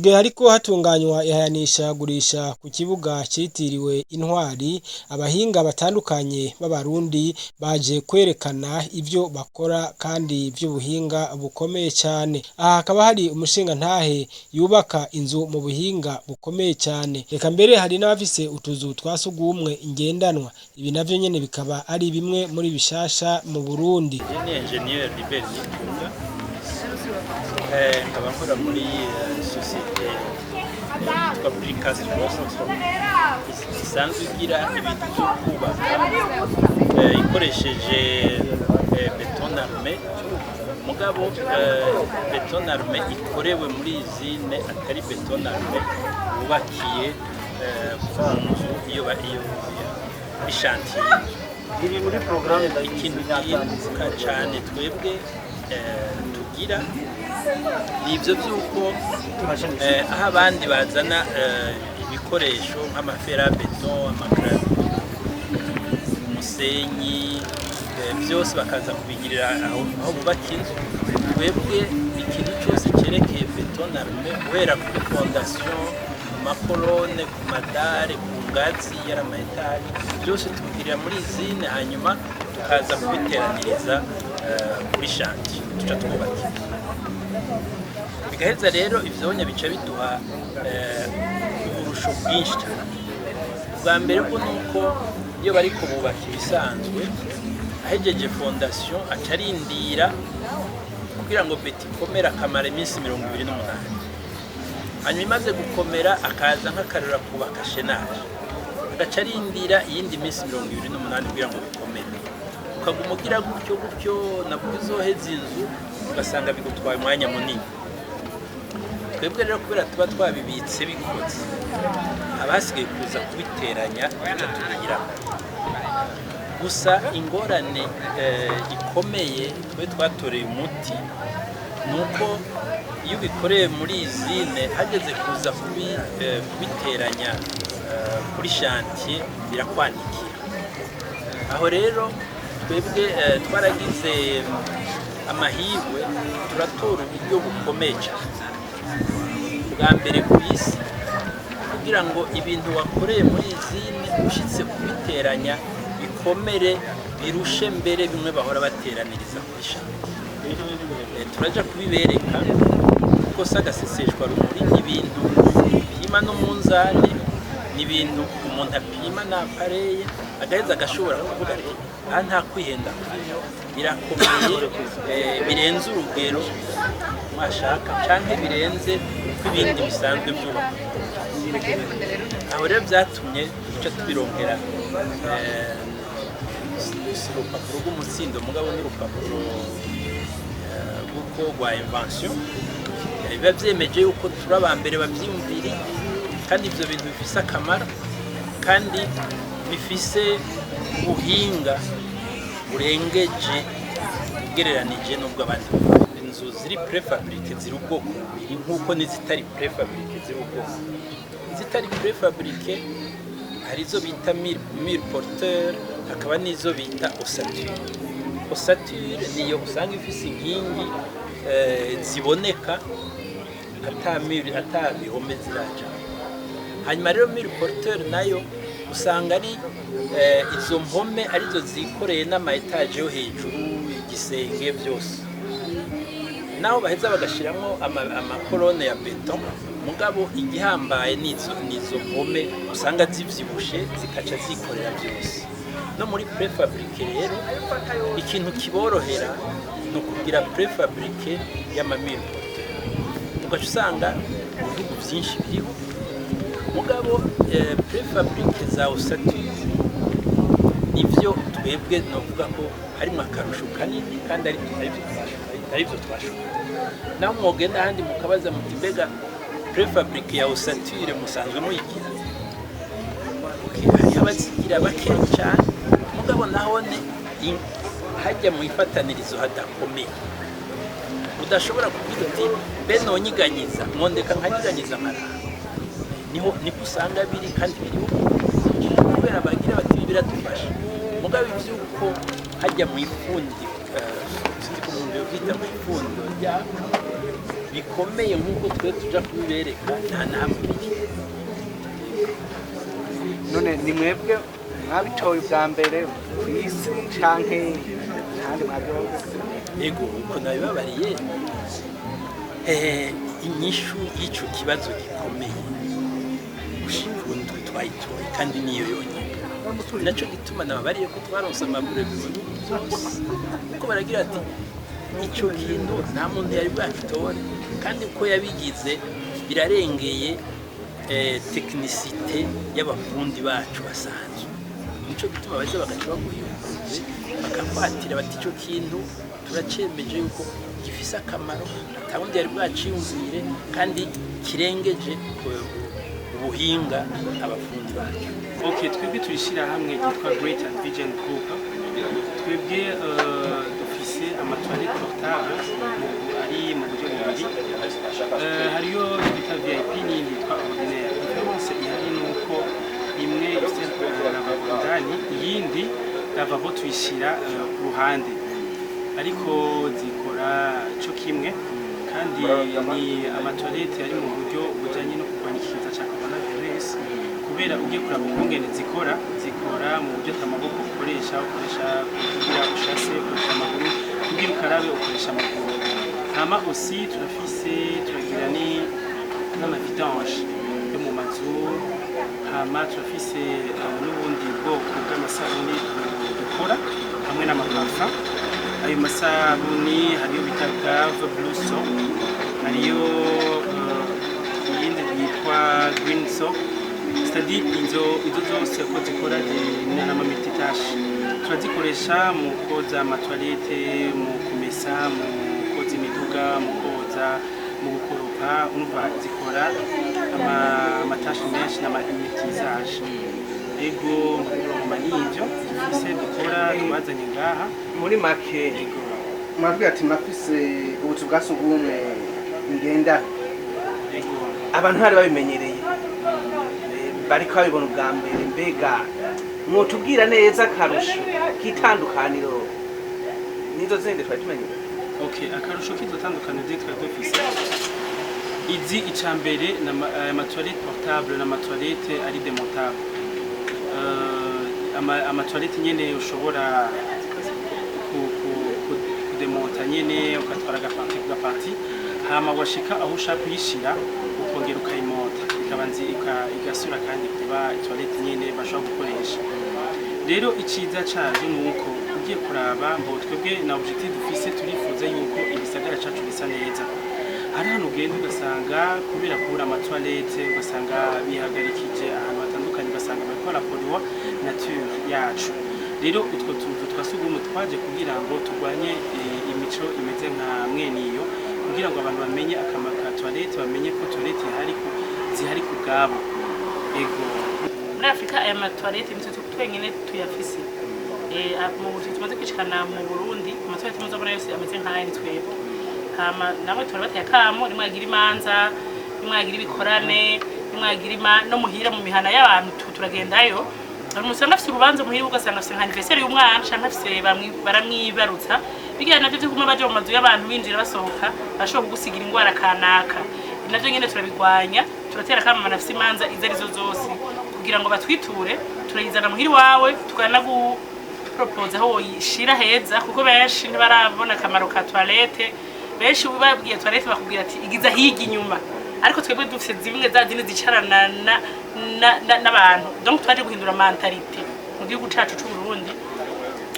Gihe hariko hatunganywa ihayanisha gurisha ku kibuga citiriwe Intwari, abahinga batandukanye b'Abarundi baje kwerekana ivyo bakora kandi vy'ubuhinga bukomeye cane. Aha hakaba hari umushingantahe yubaka inzu mu buhinga bukomeye cane, reka mbere hari n'abafise utuzu twa sugumwe ngendanwa. Ibi navyo nyene bikaba ari bimwe muri bishasha mu Burundi. Je ni ingénieur Libert Nitunga, nkaba nkora muri société yitwa Precast Construction, isanzwe igira ibintu byo kubaka ikoresheje béton armé, mugabo béton armé ikorewe muri usine, atari béton armé wubakiye ku nzu iyo muri chantier. Iri muri porogaramu. Ikintu gihinduka cyane twebwe tugira ni ibyo by'uko aho abandi bazana ibikoresho nk'ama fer à béton, ama gravier, umusenyi, byose bakaza kubigirira aho bubaka inzu, twebwe ikintu cyose cyerekeye béton armé, guhera kuri fondation, ku ma colonnes, ku ma dalles, ku ngazi yari ama étages, byose tubigirira muri usine, hanyuma tukaza kubiteraniriza kuri chantier tuca twubaka inzu. Bigaheza rero ivyonya bica biduha uburusho bwinshi cyane. Ubwa mbere bwo ni uko iyo bariko bubaka ibisanzwe, ahejeje fondation aca arindira kugira ngo béton ikomere, akamara iminsi 28, hanyuma imaze gukomera akaza nk'akarora kubaka chaînage, agaca arindira iyindi minsi 28 kugira ngo bikomere. Ukaguma ugira gutyo gutyo, nabwo uzoheza inzu ugasanga bigutwaye umwanya munini. Twebwe rero, kubera tuba twabibitse bikoze, haba hasigaye kuza kubiteranya, duca tubigiramo gusa. Ingorane ikomeye twe twatoreye umuti ni uko iyo ubikoreye muri usine, hageze kuza kubiteranya kuri chantier, birakwanikira. Aho rero twebwe twaragize amahirwe, turatora uburyo bukomeye cyane, bwa mbere ku isi, kugira ngo ibintu wakoreye muri usine ushyitse kubiteranya bikomere birushe mbere bimwe bahora bateraniriza kuri chantier. Turaja kubibereka kuko si agaseseshwa rumuri, ibintu bipima no mu nzane, ni ibintu umuntu apima na appareil, agaheza agashobora kuvuga ati: "Aha nta kwihenda kuriyo, birakomeye birenze urugero mwashaka canke birenze uko ibindi bisanzwe byubakwa." Aho rero byatumye duca tubirongera si urupapuro rw'umutsindo, mugabo n'urupapuro rw'uko rwa invention. Biba byemeje yuko turi aba mbere babyiyumviriye, kandi ibyo bintu bifise akamaro kandi bifise ubuhinga burengeje ugereranije n'ubwo abandi. Inzu ziri préfabriquées ziri ubwoko bubiri, nk'uko n'izitari préfabriquées ziri ubwoko. Izitari préfabriquées hari izo bita mur porteur, hakaba n'izo bita ossature. Ossature niyo usanga ifise inkingi ziboneka ata mur, ata bihome ziraja. Hanyuma rero mur porteur nayo usanga ari izo mpome arizo zikoreye n'ama étages yo hejuru, igisenge byose, naho baheza bagashyiramo ama colonnes ya béton. Mugabo igihambaye nizo mpome usanga zivyibushe, zikaca zikorera byose. No muri préfabriqué rero, ikintu kiborohera ni ukugira préfabriqué y'ama murs porteurs, ugaca usanga mu bihugu byinshi biriho. Mugabo préfabriqué za ossature nivyo twebwe novuga ko harimo akarusho kanini, kandi arivyo twashoboye. Naho mwogenda ahandi mukabaza muti: "Mbega préfabriqué ya ossature musanzwe muyigira?" Okay, hariho abazigira bake cyane, mugabo nahone hajya mu ifatanirizo hadakomeye, udashobora kugira uti: "Mbe nonyiganyiza, mwondeka nkanyiganyiza nkarara." Niho usanga biri, kandi biriho kubera bagira bati: "Ibi biradufasha." Mugabo iby'uko hajya mu ifundi, sinzi ko umuntu yobyita mu ifundo rya Bikomeye nk'uko twe tuja kubibereka, nta na hamwe biri. None ni mwebwe mwabitoye ubwa mbere ku isi canke kandi mwabyumvise? Ego, uko nabibabariye, inyishu y'ico kibazo gikomeye gushika ubu nitwe twayitoye, kandi niyo yonyine. Naco gituma nababariye ko twaronse ama brevets mu bihugu byose, kuko baragira ati ico kintu nta muntu yari bwagitore, kandi uko yabigize birarengeye technicité y'abafundi bacu basanzwe. Nico gituma baza bagaca baguha iyo brevet, bakakwatira bati ico kintu turacemeje yuko gifise akamaro, atawundi yari bwaciyumvire, kandi kirengeje ubuhinga abafundi bacu. Ok, twebwe tuyishyira hamwe ryitwa Great and Vision Group. Twebwe dufise ama toilettes portables ari mu buryo bubiri. Hariyo twita VIP n'iyindi yitwa ordinaire. Différence ihari ni uko imwe ifite lavabo indani, iyindi lavabo tuyishyira ku ruhande, ariko zikora co kimwe, kandi ni ama toilettes ari mu buryo bujanye no kurwanya ikiza ca coronavirus, kubera ugiye kuraba ukungene zikora, zikora mu buryo ata maboko ukoresha. Ukoresha kugira ushase, ukoresha amaguru, kugira ukarabe ukoresha amaguru. Hama aussi turafise, turagira ni n'ama vidanges yo mu mazu. Hama turafise n'ubundi bwoko bw'amasabuni dukora hamwe n'ama parfums. Ayo masabuni hariyo bita Gave Blue Soap, hariyo iyindi yitwa Green Soap, c'est-à-dire izo zose uko zikora n'ama multitâches. Turazikoresha mu koza ama toilettes, mu kumesa, mu koza imiduga, mu koza, mu gukoropa. Umva, zikora ama tâches menshi n'ama multitâches. Ego, ngoma n'ivyo dufise dukora, twazanye ngaha. Muri make, Ego. muravuga ati murafise ubuzu bwa sugumwe ngenda. Ego. Abantu bari babimenyereye, bariko babibona ubwa mbere. Mbega mwotubwira neza akarusho k'itandukaniro nizo zindi twari tumenyereye? Okay, akarusho k'izo tandukaniro zindi twari dufise izi, ica mbere ama toilettes portable n'ama toilettes ari démontable. Ama toilettes nyene ushobora kudemonta nyene, ugatwara aga partie ku ga partie, hama washika aho ushaka kuyishira ukongera ukayimonta, ikaba igasubira kandi kuba toilette nyene bashobora gukoresha. Rero iciza cazo ni uko ugiye kuraba mbo twebwe na objectif dufise, turifuza yuko igisagara cacu gisa neza. Hari ahantu ugenda ugasanga kubera kubura ama toilettes, ugasanga bihagarikije ahantu hatandukanye, ugasanga bariko barapolluwa nature yacu. Rero utwo tuzu twa sugumwe twaje kugira ngo turwanye imico imeze nka mweniyo, kugira ngo abantu bamenye akamaro ka toilette, bamenye ko toilette ihari, zihari ku bwabo. Ego. Muri Afurika aya ma toilettes nitwe twenyine tuyafise. Mu buzi tumaze kwishikana mu Burundi, ama toilettes muzobona yose ameze nk'aya ni twebwe. Hama namwe turabateye akamo: nimwagira imanza, nimwagira ibikorane, nimwagira no muhira, mu mihana y'abantu, turagendayo. Hari umuntu usanga afise urubanza muhira, ugasanga afise nka anniversaire y'umwana canke afise baramwibarutsa. Bigira navyo vyo kuguma baja mu mazu y'abantu, binjira basohoka, bashobora kugusigira ingwara kanaka. Navyo nyene turabigwanya. Turatera akamo abantu bafise imanza izo arizo zose kugira ngo batwiture, turayizana muhira iwawe, tukanagupropoza aho woyishira heza, kuko benshi ntibarabona akamaro ka toilette. Benshi ubabwiye toilette bakubwira ati igiza hirya inyuma, ariko twebwe dufise zimwe za zindi zicarana n'abantu. Donc twaje guhindura mentalité mu gihugu cacu c'u Burundi,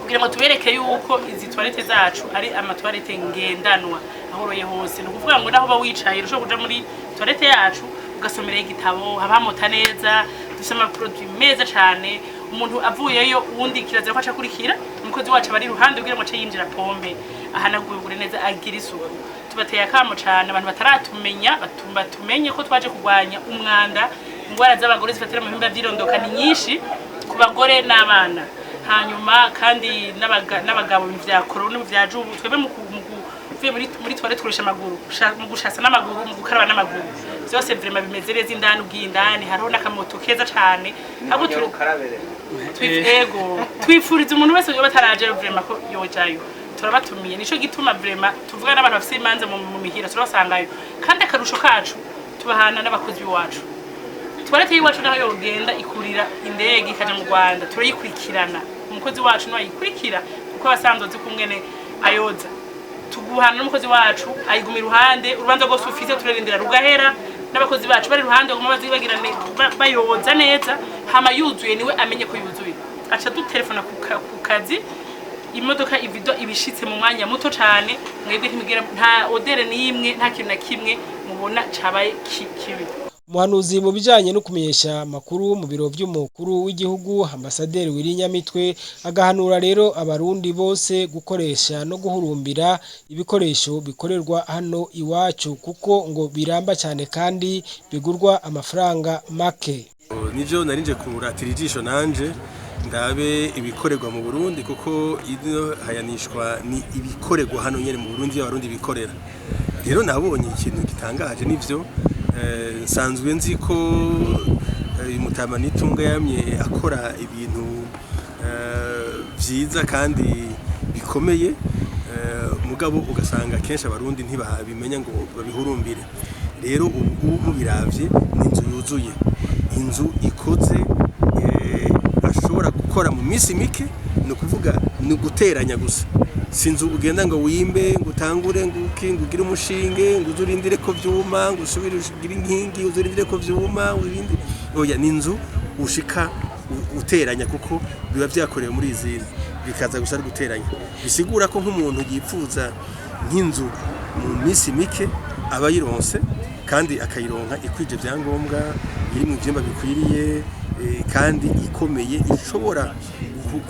kugira ngo tubereke yuko izi toilettes zacu ari ama toilettes ngendanwa aho uroye hose. Ni ukuvuga ngo naho uba wicaye ushobora kuja muri toilette yacu ugasomerayo igitabo, haba hamota neza. Dufise ama produits meza cane. Umuntu avuyeyo, uwundi kirazira ko aca akurikira. Umukozi wacu aba ari iruhande kugira ngo ace yinjira, pompe, ahanagure neza, agira isuku. Tubateye akamo cane abantu bataratumenya, batumenye ko twaje kurwanya umwanda. Ingwara z'abagore zifatira mu bihimba vy'irondoka ni nyinshi ku bagore n'abana, hanyuma kandi n'abagabo vya corona vya jubu. Twebwe uvuye muri toilette tukoresha amaguru, mu gushasa n'amaguru, mu gukaraba n'amaguru, vyose vraiment bimeze neza. Indani, ugiye indani, hariho n'akamoto keza cane. Ahubwo Ukarabere. Ego, twifuriza umuntu wese yoba atarajayo vraiment ko yojayo. Turabatumiye. Nico gituma vraiment tuvuga n'abantu bafise imanza mu mihira, turabasangayo. Kandi akarusho kacu, tubahana n'abakozi b'iwacu. Toilette y'iwacu naho yogenda ikurira indege ikaja mu Rwanda, turayikurikirana. Umukozi wacu niwe ayikurikira, kuko abasanzwe azi kungene ayoza. Tuguhana n'umukozi wacu, ayiguma iruhande. Urubanza rwose ufise turarindira rugahera, n'abakozi bacu bari iruhande, baguma bazibagira bayoza neza. Hama yuzuye, niwe amenye ko yuzuye, aca dutelefona ku kazi. Imodoka ivido ibishitse mu mwanya muto cane. Mwebwe ntimugera, nta odeur n'imwe, nta kintu na kimwe mubona cabaye kibi. Umuhanuzi mu bijanye no kumenyesha amakuru mu biro vy'umukuru w'igihugu, Ambasaderi Willy Nyamitwe, agahanura rero abarundi bose gukoresha no guhurumbira ibikoresho bikorerwa hano iwacu, kuko ngo biramba cyane kandi bigurwa amafaranga make. Nivyo, narinje kuratira ijisho nanje ndabe ibikorerwa mu Burundi, kuko ino hayanishwa ni ibikorerwa hano nyene mu Burundi, abarundi bikorera. Rero nabonye ikintu gitangaje. Nivyo, nsanzwe nzi ko uyu mutama Nitunga yamye akora ibintu vyiza kandi bikomeye, mugabo ugasanga kenshi abarundi ntibabimenya ngo babihurumbire. Rero ubu mubiravye, ni inzu yuzuye, inzu ikoze, ashobora gukora mu minsi mike. Ni ukuvuga ni uguteranya gusa, si inzu ugenda ngo wimbe, ngo utangure, ngo uki, ngo ugire umushinge, ngo uze urindire ko vyuma, ngo usubire ugire inkingi, uze urindire ko vyuma, urindire. Oya, ni inzu ushika uteranya, kuko biba vyakorewe muri izindi, bikaza gusa ari guteranya. Bisigura ko nk'umuntu yipfuza nk'inzu mu minsi mike aba ayironse, kandi akayironka ikwije ibyangombwa, iri mu vyumba bikwiriye, kandi ikomeye, ishobora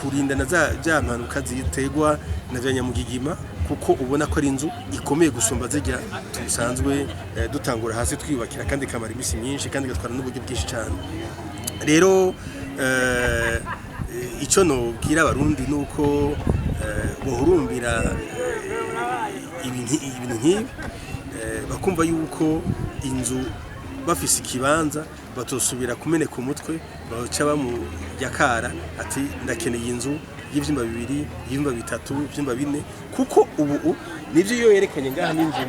kurinda na za bya mpanuka ziterwa na bya nyamugigima, kuko ubona ko ari inzu ikomeye gusumba zirya tusanzwe dutangura hasi twiyubakira, kandi ikamara iminsi myinshi, kandi igatwara n'uburyo bwinshi cyane. Rero icyo nobwira abarundi ni uko bohurumbira ibintu nk'ibi, bakumva yuko inzu bafise ikibanza batosubira kumeneka umutwe, baca bamuyakara ati: "Ndakeneye inzu y'ivyumba bibiri, ivyumba bitatu, ivyumba bine." Kuko ubu nivyo iyo yerekanye ngaha n'inzu,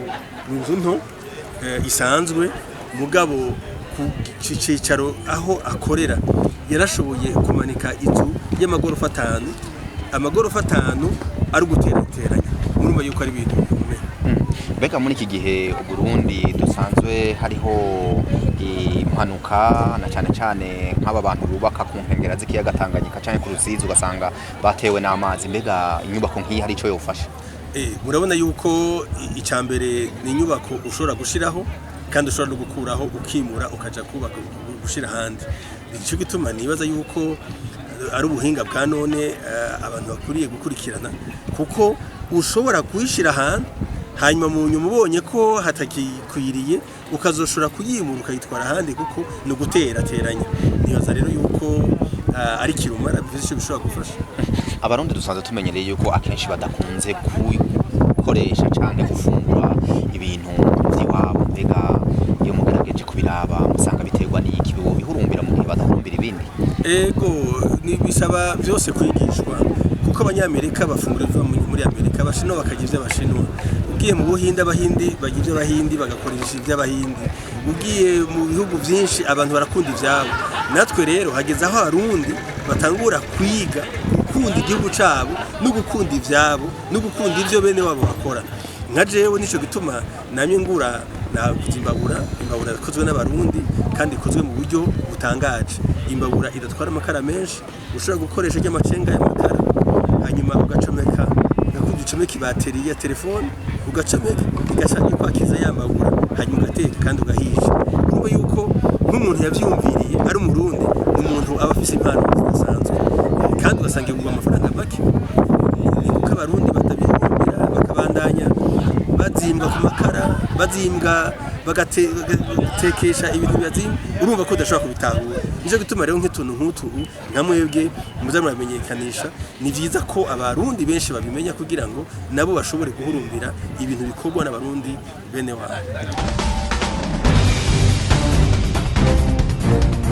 ni inzu nto isanzwe, mugabo ku cicaro aho akorera yarashoboye kumanika inzu y'amagorofa atanu, amagorofa atanu ari uguterateranya. Murumva yuko ari ibintu bikomeye. Mbega muri iki gihe Uburundi dusanzwe hariho impanuka, na cyane cyane nk'aba bantu bubaka ku nkengera z'ikiyaga Tanganyika canke ku Rusizi, ugasanga batewe n'amazi, mbega inyubako nk'iyi hari ico yofasha? Murabona yuko icya mbere ni inyubako ushobora gushiraho kandi ushobora no gukuraho, ukimura, ukaja kubaka, gushira ahandi. Nicyo gituma nibaza yuko ari ubuhinga bwa none abantu bakwiriye gukurikirana, kuko ushobora kuyishira ahantu, hanyuma mu nyuma ubonye ko hatagikwiriye, ukazoshobora kuyimura ukayitwara ahandi, kuko ni uguterateranya. Nibaza rero yuko ari kirumara, bifite icyo bishobora gufasha. Abarundi dusanzwe tumenyereye yuko akenshi badakunze gukoresha canke gufungura ibintu vy'iwabo. Mbega iyo mugerageje kubiraba, musanga biterwa n'iki bihurumbira mu gihe badahurumbira ibindi? Ego, ni bisaba byose kwigishwa, kuko abanyamerika bafungura ibiva muri Amerika, abashinwa bakarya iby'abashinwa. Ugiye mu Buhinde, abahindi barya iby'abahindi, bagakoresha iby'abahindi. Ugiye mu bihugu byinshi, abantu barakunda ibyabo. Natwe rero hageze aho abarundi batangura kwiga gukunda igihugu cyabo, no gukunda ibyabo, no gukunda ibyo bene wabo bakora. Nka jewe nico gituma namye ngura, naguze imbabura, imbabura ikozwe n'abarundi kandi ikozwe mu buryo butangaje, imbabura idatwara amakara menshi, ushobora gukoresha ry'amacenga y'amakara, hanyuma ugacomeka, ugakunda ucomeka ibateri ya telefone, ugacomeka igaca ikwakiza ya mbabura, hanyuma ugateka kandi ugahisha. Urumva yuko nk'umuntu yavyumviriye ari umurundi, umuntu aba afise impano zidasanzwe, kandi ugasanga igurwa amafaranga make. Ni kuko abarundi batabihurumbira, bakabandanya bazimbwa ku makara, bazimbwa bagatekesha ibintu bibazimba. Urumva ko udashobora kubitahura. Nicyo gituma rero nk'utuntu nk'utu, nka mwebwe muza muramenyekanisha, ni byiza ko abarundi benshi babimenya, kugira ngo nabo bashobore guhurumbira ibintu bikorwa n'abarundi bene wabo.